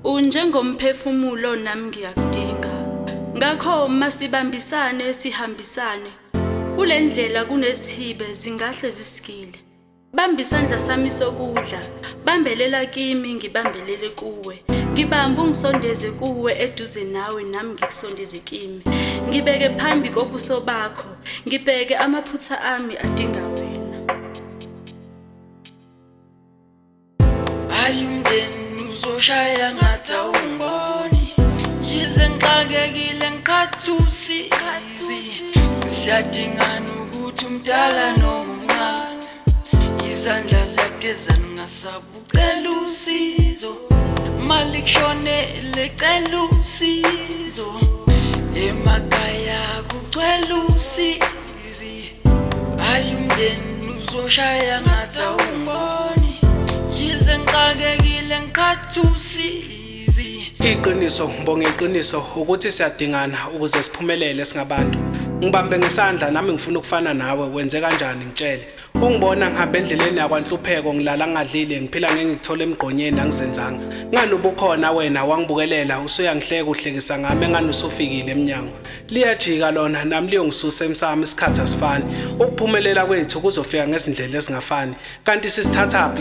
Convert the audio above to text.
Unjengomphefumulo nami ngiyakudinga. Ngakho masibambisane sihambisane. Kule ndlela kunesihibe zingahle zisigile. Bamba isandla sami sokudla, bambelela kimi ngibambelele kuwe. Ngibambe ungisondeze kuwe eduze nawe nami ngikusondeze kimi. Ngibeke phambi kobuso bakho, ngibheke amaphutha ami adinga wena. Hayi umndeni uzoshaya ngathi awungiboni yize ngixakekile ngiqhathusi siyadingana ukuthi umdala nomncane izandla ziyagezana ungasabucela usizo mali kushonele cela usizo emakhaya kugcwele usizi Hayi umndeni uzoshaya ngathi awungiboni yize ngixakekile ngikhathi usizi. Iqiniso ngibonga iqiniso ukuthi siyadingana ukuze siphumelele singabantu. Ngibambe ngesandla nami ngifuna ukufana nawe wenze kanjani ngitshele. Ungibona ngihamba endleleni yakwanhlupheko ngilala ngingadlile ngiphila ngengikuthola emgqonyeni angizenzanga. Ngani ubukhona wena wangibukelela usuyangihleka uhlekisa ngami engani usufikile emnyango. Liyajika lona nami liyongisusa emsamo isikhathi asifani. Ukuphumelela kwethu kuzofika ngezindlela ezingafani. Kanti sisithathaphi?